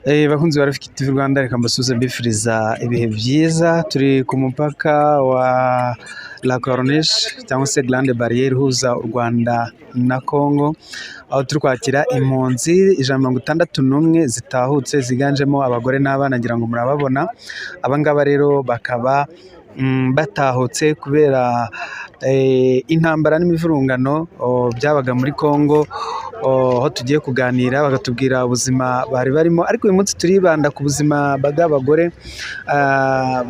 Bakunzi ba Rafiki TV Rwanda, reka mbasuhuze mbifuriza ibihe byiza. Turi ku mupaka wa La Corniche cyangwa se Grande Barrière ihuza u Rwanda na Congo, aho turi kwakira impunzi 161 zitahutse, ziganjemo abagore n'abana, ngira ngo murababona. Aba ngaba rero bakaba batahutse kubera intambara n'imivurungano byabaga muri Congo, aho tugiye kuganira bakatubwira ubuzima bari barimo. Ariko uyu munsi turibanda ku buzima bw'abagore,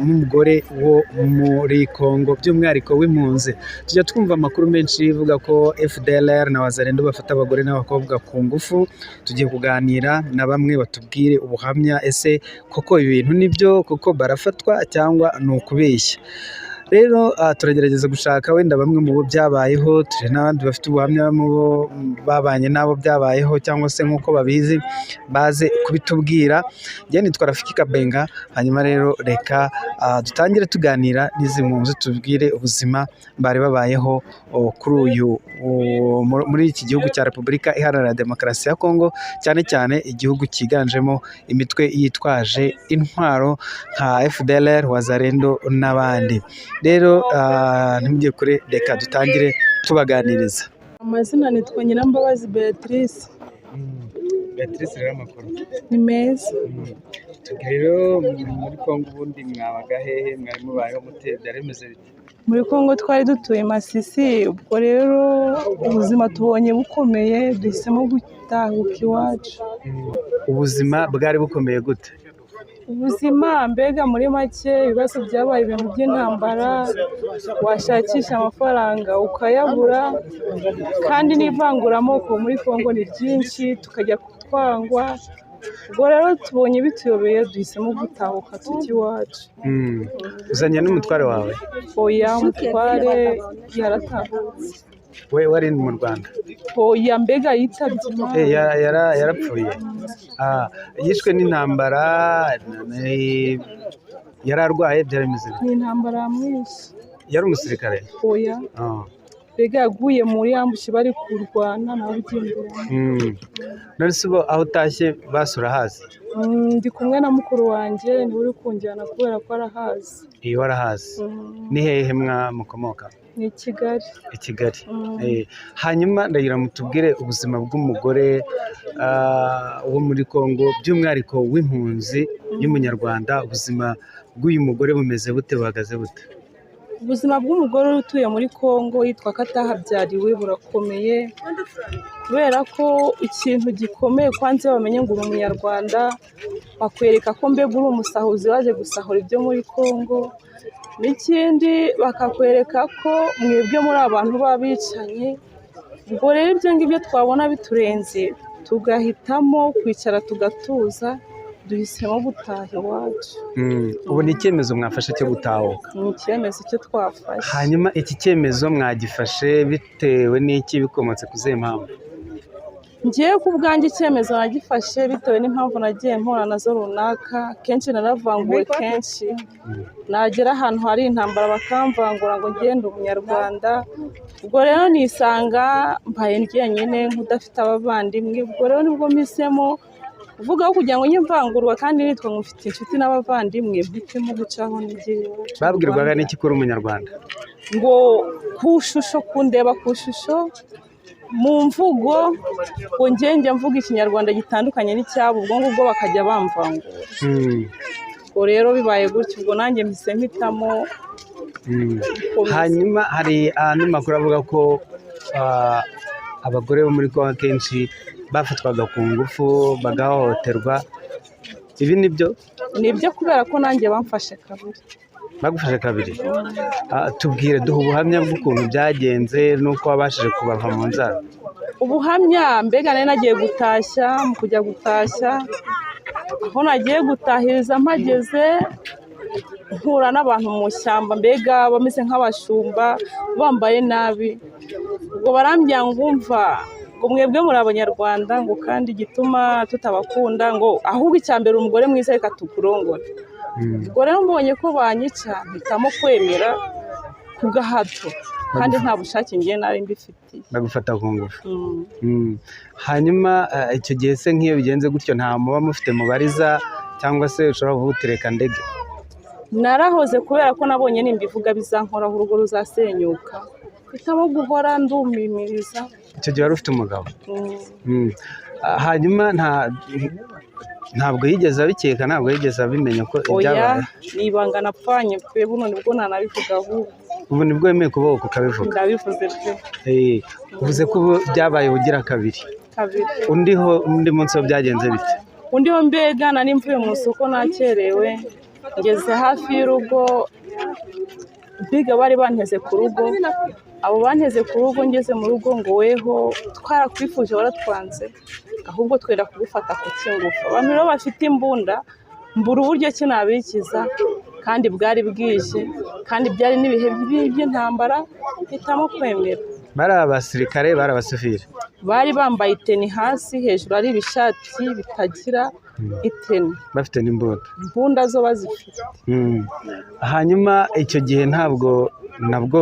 n'umugore wo muri Congo, by'umwihariko w'impunzi. Tujya twumva amakuru menshi ivuga ko FDLR na Wazalendo bafata abagore n'abakobwa ku ngufu. Tugiye kuganira na bamwe batubwire ubuhamya: ese koko ibi bintu nibyo koko barafatwa cyangwa ni ukubeshya? Rero turagerageza gushaka wenda bamwe mu bo byabayeho, turi n'abandi bafite ubuhamya mu bo babanye n'abo byabayeho cyangwa se nk'uko babizi, baze kubitubwira. Njye nitwa Rafiki Kabenga. Hanyuma rero reka dutangire tuganira n'izi mpunzi, tubwire ubuzima bari babayeho kuri uyu muri iki gihugu cya Repubulika Iharanira Demokarasi ya Kongo, cyane cyane igihugu cyiganjemo imitwe yitwaje intwaro nka FDLR, Wazalendo n'abandi. Rero ntimujye kure, reka dutangire tubaganiriza. Amazina nitwa Nyirambabazi Beatrice. Beatrice, rero amakuru? Ni meza. Rero muri Kongo ubundi mwabaga hehe? Mwari mubayeho mute? Byari bimeze bite? Muri Congo twari dutuye Masisi, ubwo rero ubuzima tubonye bukomeye, duhisemo gutahuka iwacu. Ubuzima bwari bukomeye gute? Ubuzima mbega muri make, ibibazo byabaye ibintu by'intambara, washakisha amafaranga ukayabura, kandi n'ivanguramoko muri Congo ni ryinshi, tukajya twangwa. Ubwo rero tubonye bituyobeye, duhisemo gutahuka tujya iwacu. Uzanye n'umutware wawe? Oya, umutware yaratahutse. We wari mu Rwanda? Oya, mbega yitabye Imana. Yarapfuye. Yishwe n'intambara? Yari arwaye? Byari bimeze bite? Ni intambara yamwishe. Yari umusirikare? Oya. Mbega yaguye muri ambush bari kurwana, nawe ugenderamo. None se ubu aho utashye basi urahazi? Ndi kumwe na mukuru wanjye, niwe uri kunjyana kubera ko arahazi. Iyo warahazi. Ni hehe mwa mukomoka? Ni i Kigali. I Kigali. Mm. Hanyuma ndagira mutubwire ubuzima bw'umugore wo muri Congo, by'umwihariko w'impunzi y'Umunyarwanda. Ubuzima bw'uyu mugore bumeze bute, buhagaze bute? Ubuzima bw'umugore utuye muri Congo yitwa ko atahabyariwe burakomeye, kubera ko ikintu gikomeye kwanza iyo bamenye ngo uri Umunyarwanda, bakwereka ko mbega uri umusahuzi waje gusahura ibyo muri Congo. N'ikindi, bakakwereka ko mwebwe muri abantu b'abicanyi. Ubwo rero ibyo ngibyo twabona biturenze, tugahitamo kwicara tugatuza, duhisemo gutaha iwacu. Ubu ni icyemezo mwafashe cyo gutahuka? Ni icyemezo cyo twafashe. Hanyuma iki cyemezo mwagifashe bitewe n'iki, bikomotse ku zihe mpamvu? Ngewe ku bwanjye icyemezo nagifashe bitewe n'impamvu nagiye mpura nazo runaka. Kenshi naravanguwe, kenshi nagera ahantu hari intambara bakamvangura ngo ngende Umunyarwanda. Ubwo rero nisanga mbaye njyenyine nk'udafite abavandimwe. Ubwo rero nibwo mpisemo kuvuga ko kugira ngo njye mvangurwa kandi nitwa ngo mfite inshuti n'abavandimwe, mpitemo gucaho nigire iwacu mu Babwirwaga Rwanda. n'iki kuri Umunyarwanda? Ngo ku shusho, kundeba ku shusho, mu mvugo, ngo njye njya mvuga Ikinyarwanda gitandukanye n'icyabo, ubwo ngubwo bakajya bamvangura. Ubwo rero bibaye gutyo, ubwo nanjye mpise mpitamo gukomeza. Hanyuma hari andi makuru avuga ko abagore bo muri Congo akenshi bafatwaga ku ngufu, bagahohoterwa. Ibi ni byo? Ni ibyo, kubera ko nanjye bamfashe kabiri. Bagufashe kabiri? Tubwire, duha ubuhamya bw'ukuntu byagenze n'uko wabashije kubava mu nzara. Ubuhamya, mbega nari nagiye gutashya, mu kujya gutashya, aho nagiye gutahiriza mpageze mpura n'abantu mu ishyamba, mbega bameze nk'abashumba, bambaye nabi. Ubwo barambwira ngo umva, ngo mwebwe muri Abanyarwanda, ngo kandi igituma tutabakunda, ngo ahubwo icya mbere umugore mwiza, reka tukurongore. Ubwo rero mbonye ko banyica, mpitamo kwemera. Ku gahato, kandi nta bushake ngiye nari mbifitiye. Bagufata ku ngufu. Mm. Hanyuma icyo gihe se, nk'iyo bigenze gutyo, nta muba mufite mubariza, cyangwa se ushobora kuvuga uti reka ndege? Narahoze, kubera ko nabonye nimbivuga bizankoraho, urugo ruzasenyuka, mpitamo guhora ndumimiriza. Icyo gihe wari ufite umugabo? Mm. Hanyuma ntabwo yigeze abikeka, ntabwo yigeze abimenya ko Oya. ibyabaye? Ni ibanga napfanye pe, buno nibwo nanabivuga ahubwo. Ubu nibwo wemeye kubohoka ukabivuga? Ndabivuze pe. Uvuze ko ubu byabaye ubugira kabiri? Kabiri. Undi ho, undi munsi ho byagenze bite? Undi ho mbega nari mvuye mu isoko nakerewe, ngeze hafi y'urugo, mbega bari banteze ku rugo. Abo banteze ku rugo, ngeze mu rugo ngo weho twarakwifuje waratwanze, ahubwo twenda kugufata ku kingufu. Abantu rero bafite imbunda, mbura uburyo ki nabikiza, kandi bwari bwije, kandi byari n'ibihe by'intambara, mpitamo kwemera. Bari abasirikare, bari abasivili? Bari bambaye iteni hasi, hejuru ari ibishati bitagira iteni. Bafite n'imbunda? Imbunda zo bazifite. Hanyuma icyo gihe ntabwo nabwo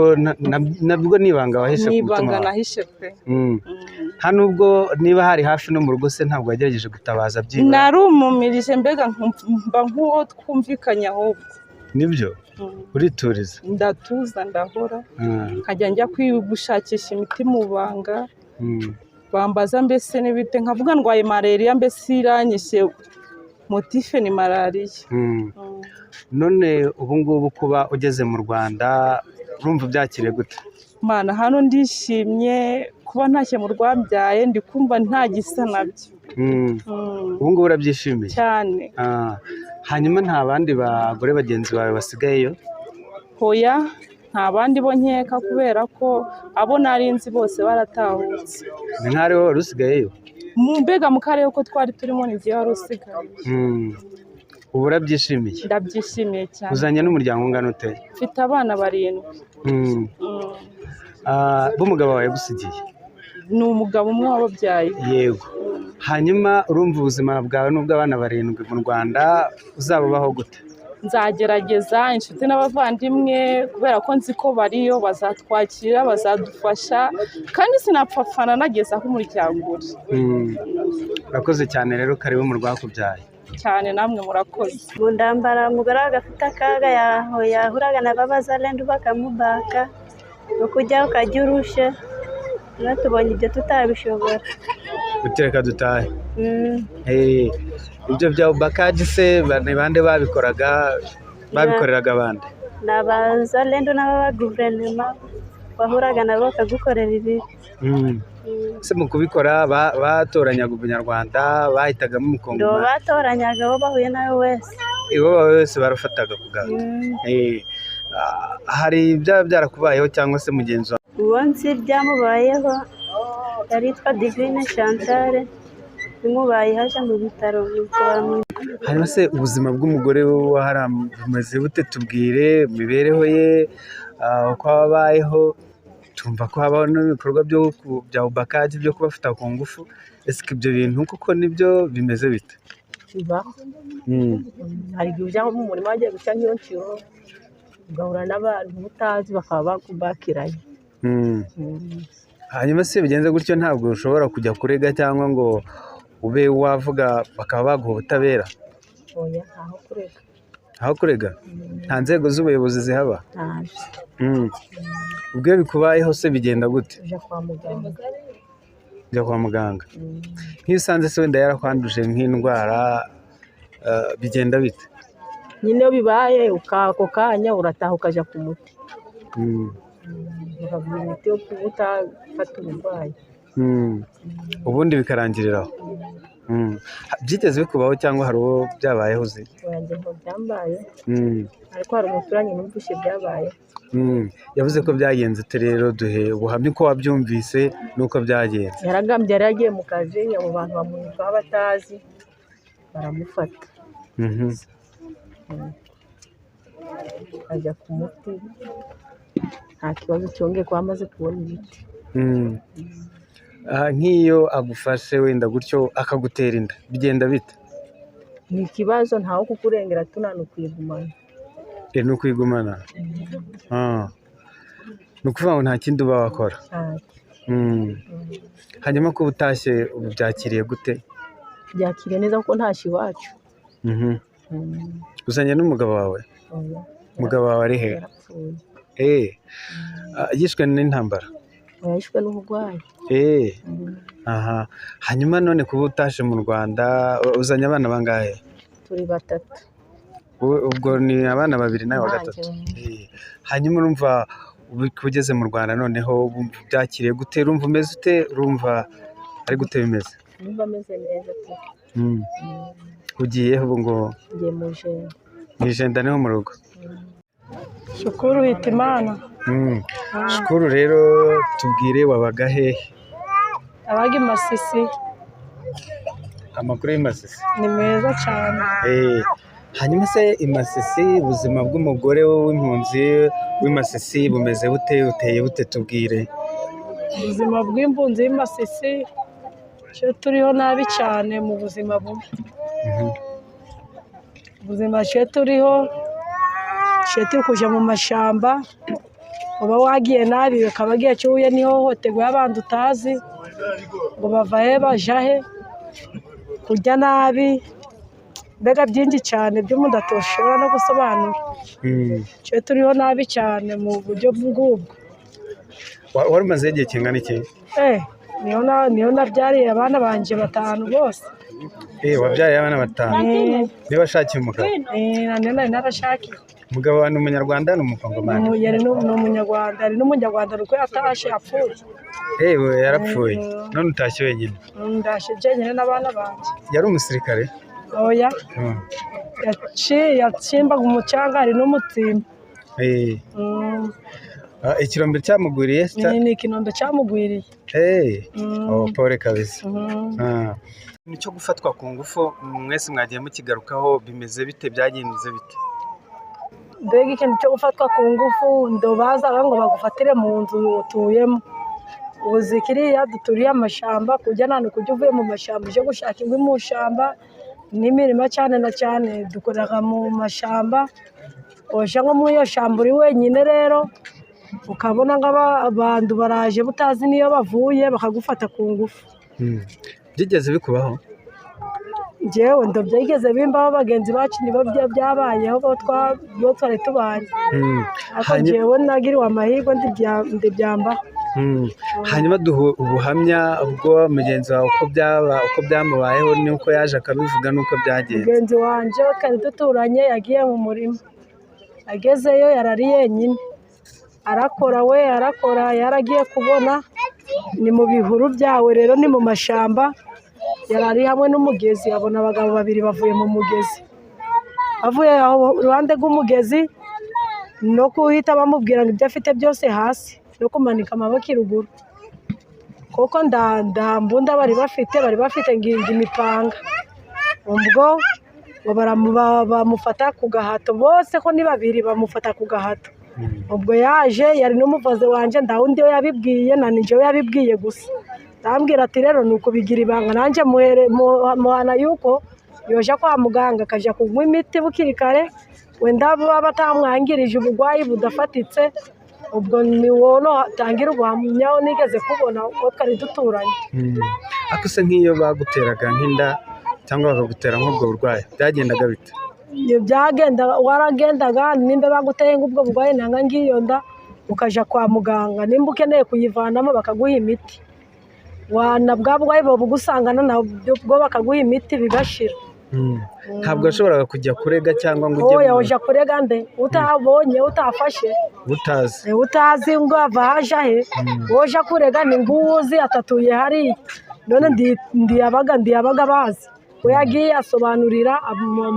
nabwo ni ibanga wahishe Ni ku mutima ibanga wawe? nahishe pe. Nta nubwo niba hari hafi no mu rugo se, ntabwo wagerageje gutabaza byibura? Narumumirije, mbega mba nk'uwo twumvikanye ahubwo. Nibyo? Urituriza? Ndatuza, ndahora, nkajya njya gushakisha imiti mu banga. Bambaza mbese n'ibite, nkavuga ndwaye malariya, mbese iranyishe, motif ni malariya. None ubu ngubu kuba ugeze mu Rwanda, urumva ubyakiriye gute? Mana, hano ndishimye kuba ntashye mu rwabyaye, ndi kumva nta gisa nabyo. Ubu ngubu urabyishimiye? Cyane. Hanyuma nta bandi bagore bagenzi bawe basigayeyo? Hoya, nta bandi bo nkeka, kubera ko abo nari nzi bose baratahutse. Ni nk'aho ariwe wari usigayeyo? Mbega mu karere ko twari turimo, ni jyewe wari usigaye. Ubu urabyishimiye? Ndabyishimiye cyane. Uzanye n'umuryango ungana ute? Mfite abana 7. B'umugabo wawe yagusigiye? Ni umugabo umwe wababyaye. Yego. Hanyuma urumva ubuzima bwawe n'ubw'abana 7 mu Rwanda uzabubaho gute? Nzagerageza inshuti n'abavandimwe, kubera ko nzi ko bariyo, bazatwakira, bazadufasha, kandi sinapfapfana nageze aho umuryango uri. Urakoze cyane rero, karibu mu rwakubyaye. Cyane, namwe murakoze. Mu ndambara umugore agafite akaga, yaho yahuraga na babazalendu bakamubaka, ukujya ukajya urushe. Rero tubonye ibyo tutabishobora. Utereka dutahe. Ibyo bya ubakaji se ni bande babikoraga, babikoreraga abandi? Ni abazalendu n'ababa guverinoma wahuraga nabo bakagukorera ibibi. Se mu kubikora batoranyaga umunyarwanda, bahitagamo Ndo umukongomani? Batoranyaga abo bahuye nawe wese. Ibo baba wese barafataga ku gahato. Hari ibyaba byarakubayeho cyangwa se mugenzi wawe? Uwo nzi byamubayeho yaritwa Divine Chantal, bimubayeho aje mu bitaro, nuko Hanyuma se ubuzima bw'umugore wa hariya bumeze bute? Tubwire imibereho ye, uko abayeho. Tumva ko habaho n'ibikorwa bya ubakaji, byo kubafata ku ngufu. Ese ibyo bintu kuko nibyo, bimeze bite? Bibaho. Hari igihe ujya mu murima wagiye guca nk'iyo nshuro, ugahura n'abantu utazi bakaba bakubakiranye. Hanyuma se bigenze gutyo, ntabwo ushobora kujya kurega cyangwa ngo ube wavuga bakaba baguha ubutabera? Oya, ntaho kurega. Aho kurega? Nta nzego z'ubuyobozi zihaba? Ntazo. Ubwo iyo bikubayeho se bigenda gute? Ujya kwa muganga. Ujya kwa muganga. Nk'iyo usanze se wenda yarakwanduje nk'indwara, bigenda bite? Nyine iyo bibaye ako kanya urataha ukajya ku muti, bakaguha imiti yo kuba utafata uburwayi. Ubundi bikarangirira aho. Byigeze bikubaho cyangwa hari uwo byabayeho uzi? Oya, njye ntabwo byambaye, ariko hari umuturanyi numvise byabaye. Yavuze ko byagenze ute rero? Duhe ubuhamya uko wabyumvise n'uko byagenze. Yaragambye, yari yagiye mu kazi, abo bantu bamwirukaho batazi baramufata. Ajya ku muti, nta kibazo cyongeye kuba amaze kubona imiti. Nk'iyo agufashe wenda gutyo akagutera inda, bigenda bite? Ni ikibazo, ntawe kukurengera, tunani ukwigumana. Ni ukwigumana. Ni ukuvuga ngo nta kindi uba wakora. Ntacyo. Hanyuma kuba utashye ubu byakiriye gute? Byakiriye neza kuko ntashye iwacu. Uzanye n'umugabo wawe? Oya. Umugabo wawe ari he? Yarapfuye. Yishwe n'intambara? Oya, yishwe n'uburwayi. Aha. Hanyuma none kuba utashe mu Rwanda, uzanye abana bangahe? Turi batatu. Ubwo ni abana babiri nawe wa Nanjye. gatatu. Hanyuma urumva ubu ugeze mu Rwanda noneho wumva byakiriye gute? Urumva umeze ute? Urumva ari gute bimeze? Numva ameze neza pe. Ugiye ubu ngo? Ngiye mu Jenda. Mu Ijenda niho mu rugo. Shukuru Hitimana. Shukuru rero, tubwire, wabaga hehe? Abaga i Masisi. Amakuru y'i Masisi? Ni meza cyane. Hanyuma se i Masisi ubuzima bw'umugore w'impunzi w'i Masisi bumeze bute, buteye bute? Tubwire. Ubuzima bw'impunzi y'i Masisi cyo turiho nabi cyane mu buzima bubi. Ubuzima cyo turiho, cyo turi kujya mu mashyamba, uba wagiye nabi ukaba agiye cyo uhuye n'ihohoterwa y'abantu utazi ngo bava he baja he, kurya nabi, mbega byinshi cyane by'umuntu atoshobora no gusobanura. Cyo turiho nabi cyane mu buryo bw'ubwo. Wari umazeho igihe kingana iki? Niyo nabyariye abana banjye batanu bose. Wabyariye abana batanu? Niba ashakiye umugabo? Nari narashakiye. Umugabo wawe ni umunyarwanda, ni umukongomani? Yari ni umunyarwanda, yari n'umunyarwanda nuko yatashe yapfuye. We yarapfuye, none utashye wenyine? Ndashe jyenyine n'abana banjye. Yari umusirikare? Oya. Yacimbaga umucanga, hari n'umutsimba. Ikirombe cyamugwiriye? Ni ikinombe cyamugwiriye. Oh, pole kabisa. Icyo gufatwa ku ngufu mwese mwagiye mukigarukaho, bimeze bite, byagenze bite? Mbega ikintu cyo gufatwa ku ngufu, ndo bazaga ngo bagufatire mu nzu utuyemo. Ubu kiriya duturiye amashyamba, kujya nta kujya uvuye mu mashyamba uje gushaka inkwi mu ishyamba n'imirima, cyane na cyane dukorera mu mashyamba. Uje nko muri iyo shyamba uri wenyine rero, ukabona nk'abantu baraje butazi n'iyo bavuye, bakagufata ku ngufu. Byigeze bikubaho? Njyewe ndo byigeze bimbaho, bagenzi bacu nibo byabayeho, bo twari tubanye. Ariko njyewe nagiriwe amahirwe ndibyambaho. Hanyuma duha ubuhamya ubwo mugenzi wawe uko byaba, uko byamubayeho, n'uko yaje akabivuga n'uko byagenze. Mugenzi wanjye twari duturanye yagiye mu murima, agezeyo yarari yenyine, arakora we arakora, yaragiye kubona ni mu bihuru byawe rero, ni mu mashyamba, yarari hamwe n'umugezi, abona abagabo babiri bavuye mu mugezi, bavuye aho iruhande rw'umugezi, no guhita bamubwira ngo ibyo afite byose hasi, no kumanika amaboko iruguru, kuko nda mbunda bari bafite, bari bafite ngingi imipanga. Ubwo ngo bamufata ku gahato bose, ko ni babiri bamufata ku gahato. Ubwo yaje yari n'umuvuzi wanjye, nda wundi we yabibwiye na ni njyewe yabibwiye gusa. Ndambwira ati rero ni ukubigira ibanga, nanjye muhana yuko yoja kwa muganga akajya kunywa imiti bukiri kare, wenda baba batamwangirije uburwayi budafatitse. Ubwo ni wowe tangira ubuhamya nigeze kubona uwo twari duturanye. Ariko se nk'iyo baguteraga nk'inda cyangwa bakagutera nk'ubwo burwayi, byagendaga bite? Byagenda waragendaga, nimba baguteye nk'ubwo burwayi nanga ngiyo nda, ukajya kwa muganga, nimba ukeneye kuyivanamo bakaguha imiti, wana bwa burwayi bugusangana nabwo bakaguha imiti bigashira. Ntabwo washoboraga kujya kurega cyangwa ngo ujye Oya, ujya kurega nde utabonye, utafashe? Utazi. Utazi ngo ava haja he, woja kurega ni nguwuzi atatuye hariya. None ndiyabaga bazi we yagiye asobanurira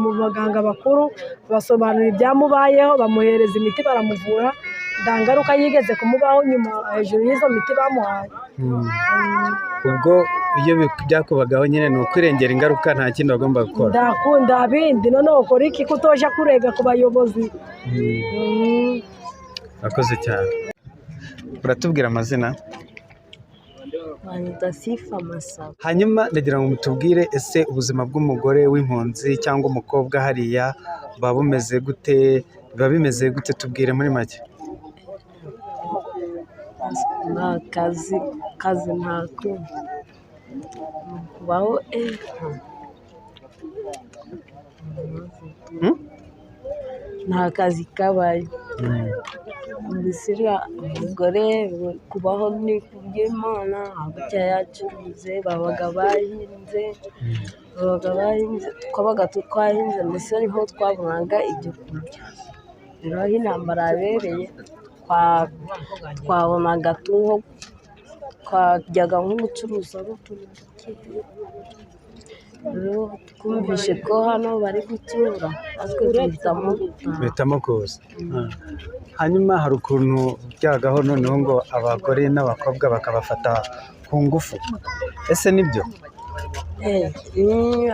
mu baganga bakuru, basobanura ibyamubayeho, bamuhereza imiti baramuvura, nta ngaruka yigeze kumubaho nyuma hejuru y'izo miti bamuhaye. Ubwo iyo byakubagaho nyine ni ukwirengera ingaruka, nta kindi bagomba gukora. Ndakunda bindi, none ukora iki kutoja kurega ku bayobozi? Urakoze cyane. Uratubwira amazina? Banyita Sifa Masabo. Hanyuma ndagira ngo mutubwire, ese ubuzima bw'umugore w'impunzi cyangwa umukobwa hariya buba bumeze gute, biba bimeze gute? Tubwire muri make. Nta kazi, kazi ntako, ni ukubaho. Nta kazi kabayo. Mbese uriya umugore kubaho ni kubw'Imana, gutya yacuruze, babaga bahinze, babaga bahinze, twabaga twahinze, mbese niho twabonaga ibyo kurya. Rero aho intambara yabereye twabonaga twajyaga nko gucuruza utuntu dukeya. Rero twumvise ko hano bari gutura, natwe duhitamo gutaha. Uhitamo kuza. Hanyuma hari ukuntu byagaho noneho ngo abagore n'abakobwa bakabafata ku ngufu, ese nibyo?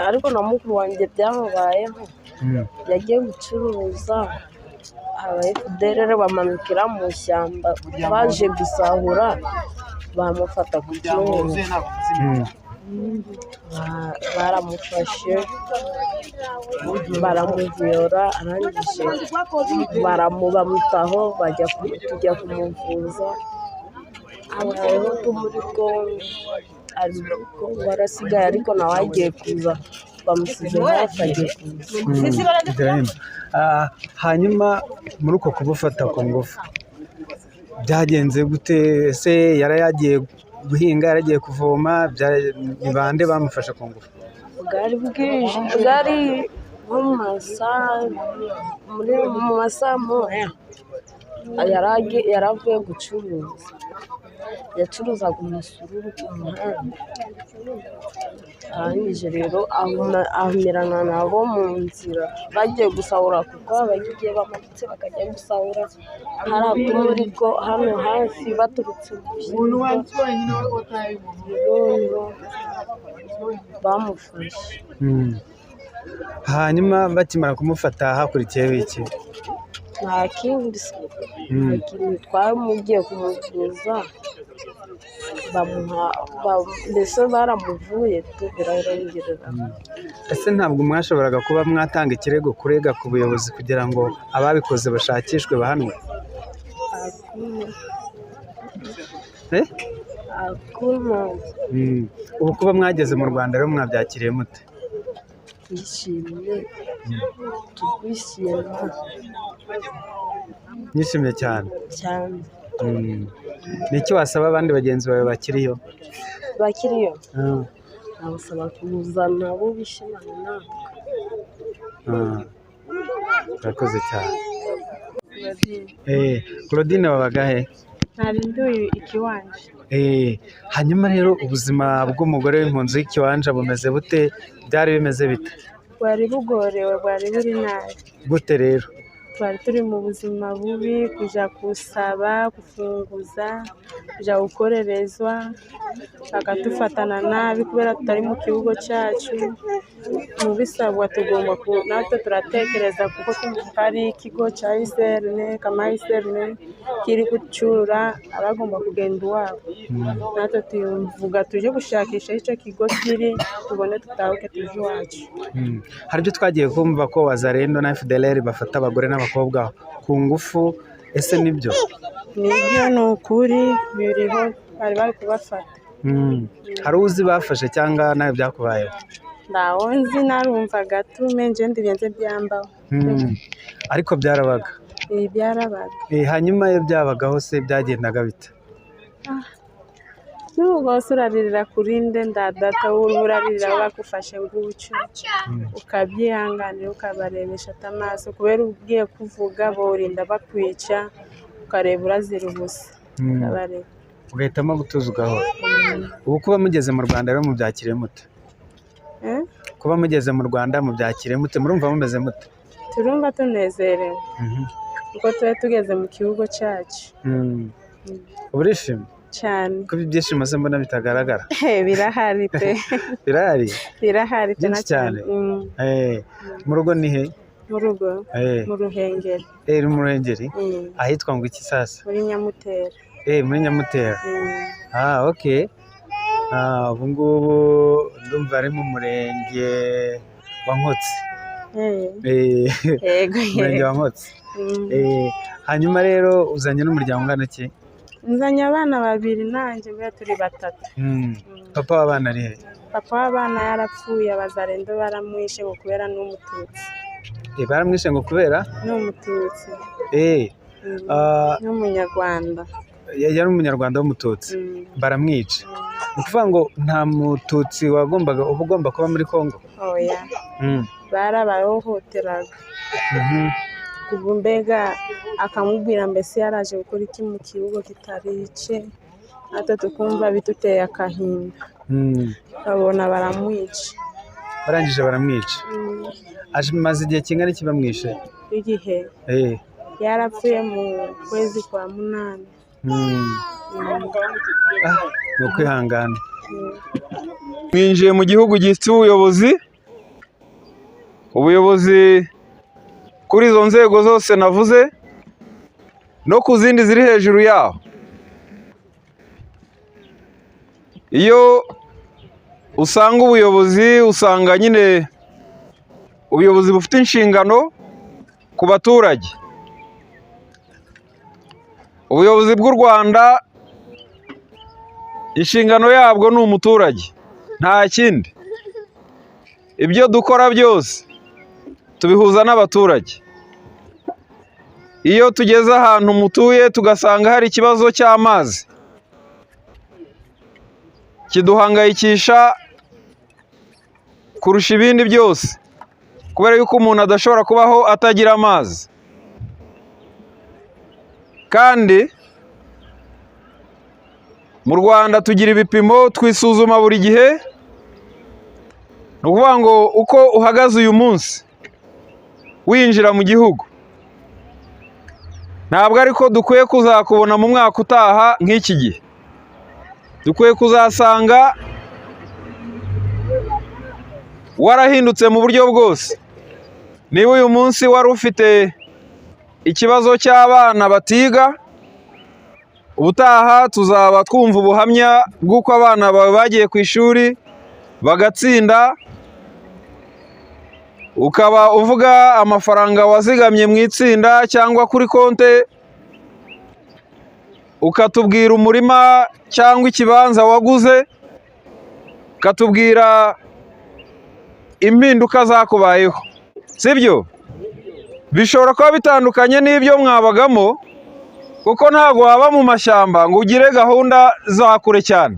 Ariko na mukuru wanjye byamubayeho, yagiye gucuruza, aba FDLR bamanukira mu ishyamba baje gusahura, bamufata ku cyuma. Baramufashe baramuviyora, arangije bamutaho, tujya kumuvuza, abayeho muri Kongo, ari muri Kongo arasigaye, ariko nawe agiye kuza, bamusize hafi agiye kuza. Ibrahim, hanyuma muri uko kumufata ku ngufu byagenze gute? Ese yari yagiye guhinga, yaragiye kuvoma, ni bande bamufashe ku ngufu? Bwari bwije, bwari nko mu masaha, mu masaha moya, yari avuye gucuruza, yacuruzaga umusururu ku muhanda, arangije rero ahumirana nabo mu nzira bagiye gusahura, kuko habaga igihe bamanutse bakajya gusahura hariya muri ko hano hafi baturutse mu bishyimbo, rero bamufashe. Hanyuma bakimara kumufata hakurikiyeho iki? Nta kindi, nta kintu, twamugiye kumuvuza, bamuha, mbese baramuvuye birarangira. Ese ntabwo mwashoboraga kuba mwatanga ikirego, kurega ku buyobozi kugira ngo ababikoze bashakishwe bahanwe? Hakuna. Ubu kuba mwageze mu Rwanda rero mwabyakiriye mute? Twishimye, tukwishima. Nishimye cyane. Cyane. Ni iki wasaba abandi bagenzi bawe bakiriyo? Bakiriyo nabasaba kuza nabo bishimane natwe. Urakoze cyane. Claudine, wabaga he? Ntarinduye ikiwanja. Hanyuma rero ubuzima bw'umugore w'impunzi y'ikiwanja bumeze bute? Byari bimeze bite? Bwari bugorewe, bwari buri nabi. Gute rero? Twari turi mu buzima bubi, kujya gusaba, gufunguza, kujya gukorerezwa, bakadufatana nabi kubera tutari mu kibugo cyacu. Mu bisabwa tugomba natwe turatekereza, kuko hari ikigo cya iserne kama iserne kiri gucura abagomba kugenda iwabo, natwe tuvuga tuje gushakisha icyo kigo kiri, tubone tutahuke tuje iwacu. Hari ibyo twagiye kumva ko Wazalendo na FDLR bafata abagore n'abakobwa ku ngufu, ese nibyo? Nibyo, ni ukuri biriho, bari bari kubafata. Hari uzi bafashe cyangwa nawe byakubayeho? Ntawo nzi, narumvaga tume nje ndibenze byambaho. Ariko byarabaga? Ibi byarabaga. Hanyuma iyo byabagaho se byagendaga bite? N'ubwo wose uraririra kuri nde ndadata, wowe uraririra bagufashe ngucyo, ukabyihanganira, ukabarebesha amaso, kubera ugiye kuvuga borinda bakwica, ukareba urazira ubusa, ukabareba. Ugahitamo gutuza ugahora. Ubu kuba mugeze mu Rwanda rero mubyakiriye mute? Kuba mugeze mu Rwanda mubyakiriye mute? Murumva mumeze mute? Turumva tunezerewe kuko tuba tugeze mu gihugu cyacu. Urishimye? Cyane. Kuba ibyishimo se mbona bitagaragara? Birahari pe. Birahari? Birahari pe. Byinshi cyane. Mu rugo ni he? Mu rugo mu Ruhengeri. Mu Ruhengeri? Ahitwa ngo iki sasa? Muri Nyamutera. Muri Nyamutera. Okay. Ubu ngubu ndumva ari mu murenge wa Nkotsi. Yego. Umurenge wa Nkotsi. Hanyuma rero uzanye n'umuryango ungana iki? Nzanye abana babiri nanjye mbe turi batatu. Papa w'abana ari he? Papa w'abana yarapfuye, abazarendo baramwishe ngo kubera ni umututsi. Baramwishe ngo kubera? Ni umututsi. Ni umunyarwanda. Yari umunyarwanda w'umututsi, baramwica. Ni ukuvuga ngo nta mututsi wagombaga uba ugomba kuba muri Kongo? Oya. Barabahohoteraga. Ubu mbega akamubwira mbese yaraje gukora iki mu kibuga kitari ice, natwe tukumva biduteye agahinda. Babona baramwica. Barangije baramwica. Amaze igihe kingana iki bamwishe? Igihe yarapfuye mu kwezi kwa 8. Ni ukwihangana. Mwinjiye mu gihugu gifite ubuyobozi, ubuyobozi kuri izo nzego zose navuze no ku zindi ziri hejuru yaho. Iyo usanga ubuyobozi, usanga nyine ubuyobozi bufite inshingano ku baturage. Ubuyobozi bw'u Rwanda inshingano yabwo ni umuturage, nta kindi. Ibyo dukora byose tubihuza n'abaturage. Iyo tugeze ahantu mutuye tugasanga hari ikibazo cy'amazi kiduhangayikisha kurusha ibindi byose, kubera yuko umuntu adashobora kubaho atagira amazi. Kandi mu Rwanda tugira ibipimo, twisuzuma buri gihe. Ni ukuvuga ngo uko uhagaze uyu munsi winjira mu gihugu, ntabwo ariko dukwiye kuzakubona mu mwaka utaha nk'iki gihe. Dukwiye kuzasanga warahindutse mu buryo bwose. Niba uyu munsi wari ufite ikibazo cy'abana batiga, ubutaha tuzaba twumva ubuhamya bw'uko abana bawe bagiye ku ishuri bagatsinda, ukaba uvuga amafaranga wazigamye mu itsinda cyangwa kuri konte, ukatubwira umurima cyangwa ikibanza waguze, ukatubwira impinduka zakubayeho. Sibyo? Bishobora kuba bitandukanye n'ibyo mwabagamo, kuko ntabwo waba mu mashyamba ngo ugire gahunda za kure cyane.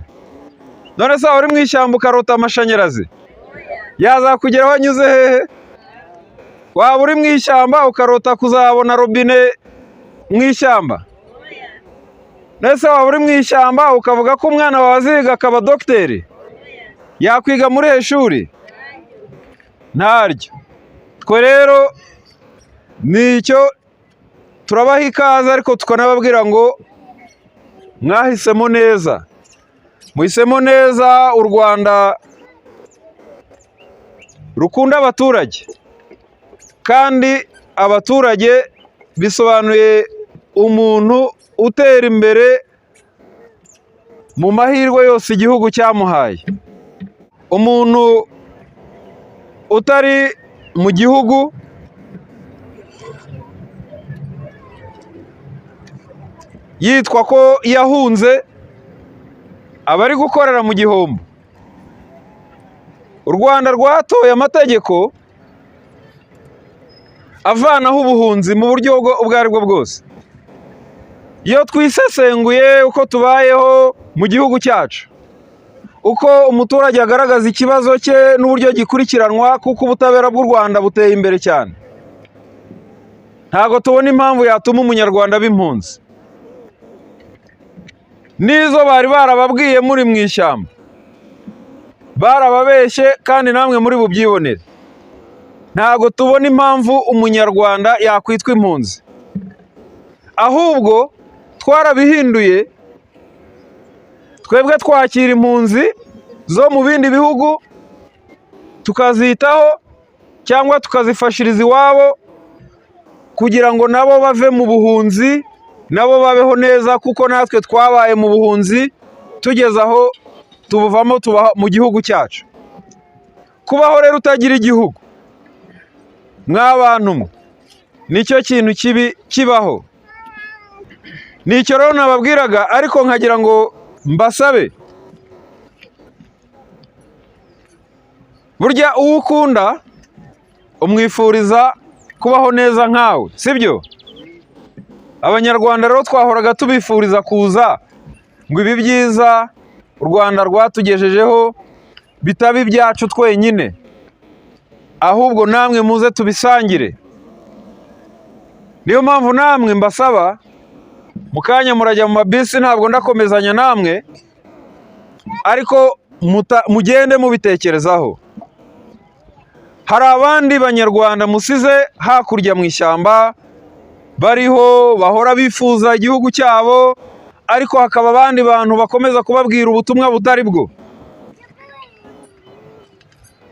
None se waba uri mu ishyamba ukarota amashanyarazi, yazakugeraho anyuze hehe? Waba uri mu ishyamba ukarota kuzabona robine mu ishyamba? None se waba uri mu ishyamba ukavuga ko umwana wawe aziga akaba dogiteri? Yakwiga muri he shuri? Ntaryo. Twe rero nicyo turabaha ikaze, ariko tukanababwira ngo mwahisemo neza, muhisemo neza u Rwanda rukunda abaturage, kandi abaturage bisobanuye umuntu utera imbere mu mahirwe yose igihugu cyamuhaye. Umuntu utari mu gihugu yitwa ko yahunze, aba ari gukorera mu gihombo. U Rwanda rwatoye amategeko avanaho ubuhunzi mu buryo ubwo ari bwo bwose. Iyo twisesenguye uko tubayeho mu gihugu cyacu, uko umuturage agaragaza ikibazo cye n'uburyo gikurikiranwa, kuko ubutabera bw'u Rwanda buteye imbere cyane, ntabwo tubona impamvu yatuma umunyarwanda aba impunzi. N'izo bari barababwiye muri mu ishyamba, barababeshye, kandi namwe muri bubyibonere. Ntabwo tubona impamvu umunyarwanda yakwitwa impunzi, ahubwo twarabihinduye. Twebwe twakira impunzi zo mu bindi bihugu tukazitaho cyangwa tukazifashiriza iwabo, kugira ngo nabo bave mu buhunzi, nabo babeho neza, kuko natwe twabaye mu buhunzi tugeze aho tubuvamo tuba mu gihugu cyacu. Kubaho rero utagira igihugu mw'abantu mwe, nicyo kintu kibi kibaho. Nicyo rero nababwiraga, ariko nkagira ngo mbasabe, burya uwo ukunda umwifuriza kubaho neza nkawe, sibyo? Abanyarwanda rero twahoraga tubifuriza kuza ngo ibi byiza u Rwanda rwatugejejeho bitaba ibyacu twenyine, ahubwo namwe muze tubisangire. Niyo mpamvu namwe mbasaba, mu kanya murajya mu mabisi, ntabwo ndakomezanya namwe, ariko mugende mubitekerezaho. Hari abandi banyarwanda musize hakurya mu ishyamba bariho bahora bifuza igihugu cyabo, ariko hakaba abandi bantu bakomeza kubabwira ubutumwa butari bwo.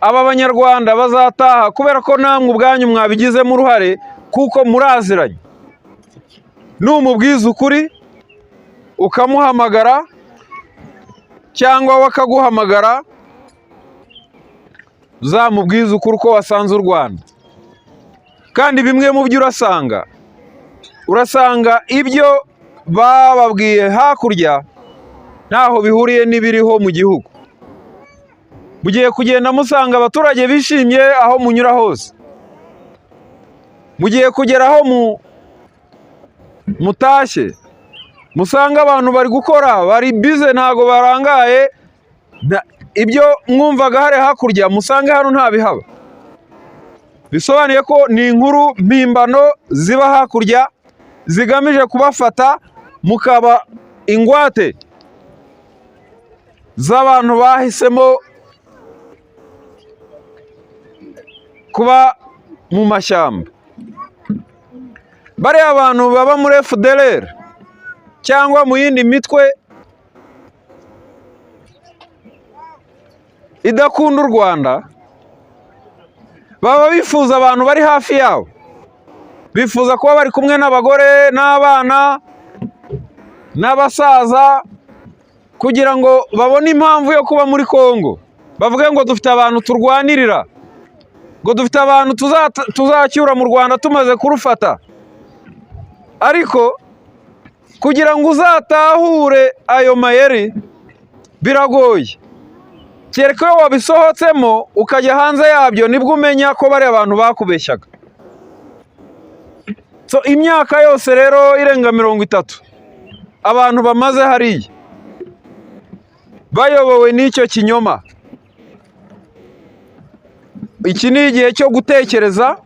Aba banyarwanda bazataha kubera ko namwe ubwanyu mwabigizemo uruhare, kuko muraziranye. Numubwiza ukuri ukamuhamagara cyangwa we akaguhamagara, uzamubwize ukuri uko wasanze u Rwanda. Kandi bimwe mu byo urasanga ibyo bababwiye hakurya ntaho bihuriye n'ibiriho mu gihugu. Mugiye kugenda musanga abaturage bishimye aho munyura hose. Mugiye kugera aho mutashye musanga abantu bari gukora, bari bize, ntago barangaye. Ibyo mwumvaga hari hakurya musange hano ntabihaba. Bisobanuye ko ni inkuru mpimbano ziba hakurya zigamije kubafata mukaba ingwate z'abantu bahisemo kuba mu mashyamba. Bariya abantu baba muri FDLR cyangwa mu yindi mitwe idakunda u Rwanda, baba bifuza abantu bari hafi yabo, bifuza kuba bari kumwe n'abagore n'abana n'abasaza, kugira ngo babone impamvu yo kuba muri Kongo, bavuge ngo dufite abantu turwanirira, ngo dufite abantu tuzacyura mu Rwanda tumaze kurufata. Ariko kugira ngo uzatahure ayo mayeri biragoye, kereka iyo wabisohotsemo ukajya hanze yabyo, nibwo umenya ko bari abantu bakubeshyaga. So imyaka yose rero irenga 30 abantu bamaze hariya bayobowe n'icyo kinyoma. Iki ni igihe cyo gutekereza,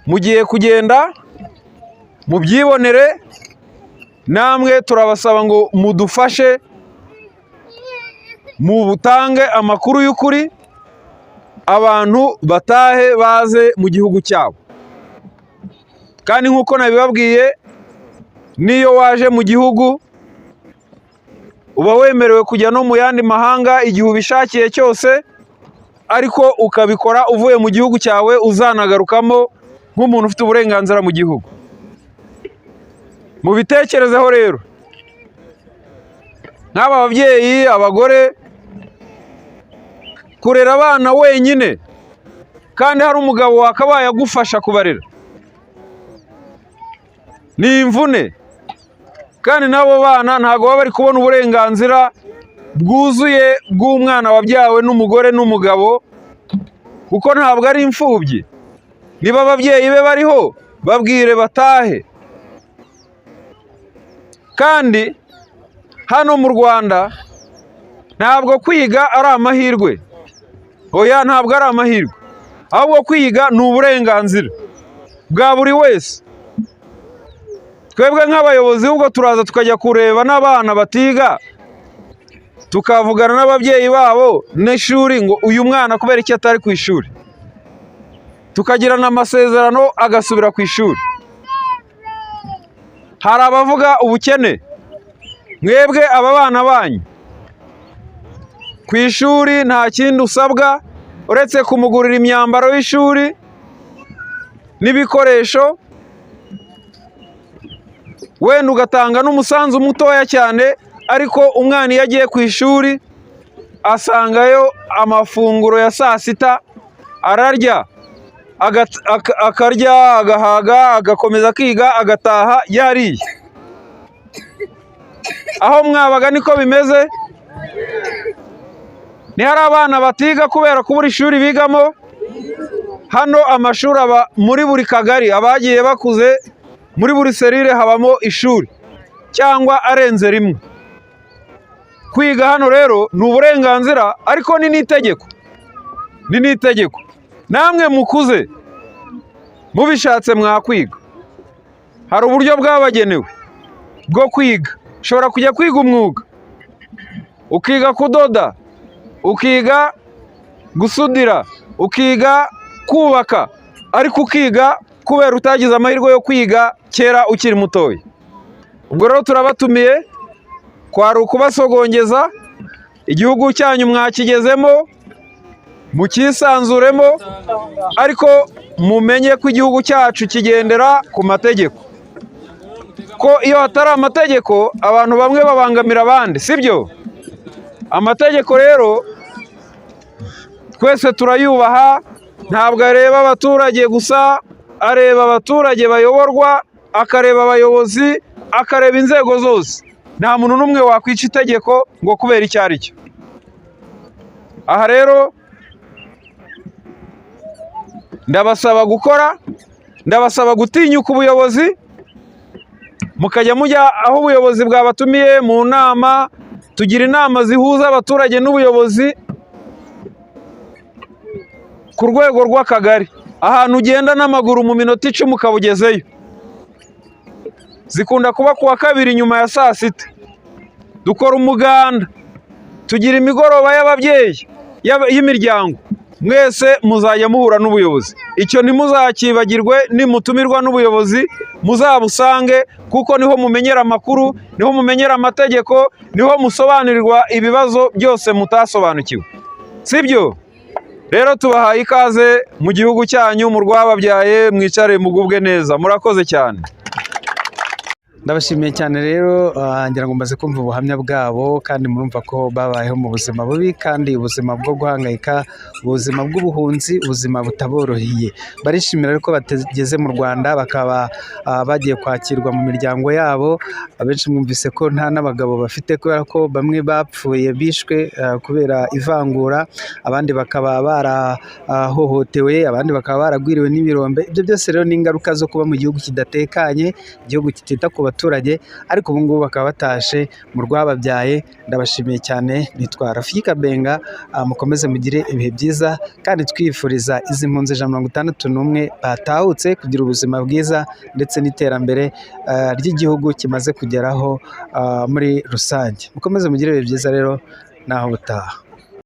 mugiye kugenda mubyibonere, namwe turabasaba ngo mudufashe mubutange amakuru y'ukuri, abantu batahe baze mu gihugu cyabo. Kandi nk'uko nabibabwiye, n'iyo waje mu gihugu uba wemerewe kujya no mu yandi mahanga igihe ubishakiye cyose, ariko ukabikora uvuye mu gihugu cyawe, uzanagarukamo nk'umuntu ufite uburenganzira mu gihugu. Mubitekerezeho rero, nk'aba babyeyi, abagore, kurera abana wenyine kandi hari umugabo wakabaye agufasha kubarera ni imvune. Kandi n'abo bana ntabwo baba bari kubona uburenganzira bwuzuye bw'umwana wabyawe n'umugore n'umugabo, kuko ntabwo ari imfubyi. Niba ababyeyi be bariho, babwire batahe. Kandi hano mu Rwanda ntabwo kwiga ari amahirwe, oya, ntabwo ari amahirwe, ahubwo kwiga ni uburenganzira bwa buri wese. Twebwe nk'abayobozi ubwo turaza tukajya kureba n'abana batiga, tukavugana n'ababyeyi babo n'ishuri ngo uyu mwana kubera iki atari ku ishuri, tukagirana amasezerano agasubira ku ishuri. Hari abavuga ubukene, mwebwe aba bana banyu ku ishuri nta kindi usabwa uretse kumugurira imyambaro y'ishuri n'ibikoresho, wenda ugatanga n'umusanzu mutoya cyane, ariko umwana iyo agiye ku ishuri asangayo amafunguro ya saa sita, ararya, akarya agahaga, agakomeza akiga, agataha yariye. Aho mwabaga niko bimeze? Ntihari abana batiga kubera kubura ishuri bigamo? Hano amashuri aba muri buri kagari, abagiye bakuze muri buri cellule habamo ishuri cyangwa arenze rimwe. Kwiga hano rero ni uburenganzira, ariko ni n'itegeko, ni n'itegeko. Namwe mukuze mubishatse mwakwiga, hari uburyo bwabagenewe bwo kwiga. Ushobora kujya kwiga umwuga, ukiga kudoda, ukiga gusudira, ukiga kubaka, ariko ukiga kubera utagize amahirwe yo kwiga kera ukiri mutoya. Ubwo rero turabatumiye, kwari ukubasogongeza. Igihugu cyanyu mwakigezemo, mucyisanzuremo, ariko mumenye ko igihugu cyacu kigendera ku mategeko, ko iyo hatari amategeko abantu bamwe babangamira abandi, sibyo? Amategeko rero twese turayubaha, ntabwo areba abaturage gusa, areba abaturage bayoborwa, akareba abayobozi, akareba inzego zose. Nta muntu n'umwe wakwica itegeko ngo kubera icyo ari cyo. Aha rero ndabasaba gukora, ndabasaba gutinyuka ubuyobozi, mukajya mujya aho ubuyobozi bwabatumiye mu nama. Tugira inama zihuza abaturage n'ubuyobozi ku rwego rw'akagari, ahantu ugenda n'amaguru mu minota 10 ukaba ugezeyo. Zikunda kuba ku wa kabiri nyuma ya saa sita. Dukora umuganda, tugira imigoroba y'ababyeyi, y'imiryango. Mwese muzajya muhura n'ubuyobozi, icyo ntimuzakibagirwe. Nimutumirwa n'ubuyobozi muzabusange, kuko niho mumenyera amakuru, niho mumenyera amategeko, niho musobanurirwa ibibazo byose mutasobanukiwe, sibyo? Rero tubahaye ikaze mu gihugu cyanyu, mu rwababyaye, mwicare mugubwe neza. Murakoze cyane. Ndabashimiye cyane rero, ngira ngo maze kumva ubuhamya bwabo, kandi murumva ko babayeho mu buzima bubi, kandi ubuzima bwo guhangayika, ubuzima bw'ubuhunzi, ubuzima butaboroheye. Barishimira ariko batageze mu Rwanda, bakaba bagiye kwakirwa mu miryango yabo. Abenshi mwumvise ko nta n'abagabo bafite, kubera ko bamwe bapfuye bishwe kubera ivangura, abandi bakaba barahohotewe, abandi bakaba baragwiriwe n'ibirombe. Ibyo byose rero ni ingaruka zo kuba mu gihugu kidatekanye, igihugu kitita ku baturage, ariko ubu ngubu bakaba batashe mu rwababyaye. Ndabashimiye cyane, nitwa Rafiki Kabenga. Mukomeze mugire ibihe byiza, kandi twifuriza izi mpunzi 161 batahutse kugira ubuzima bwiza ndetse n'iterambere ry'igihugu kimaze kugeraho muri rusange. Mukomeze mugire ibihe byiza rero, naho butaha.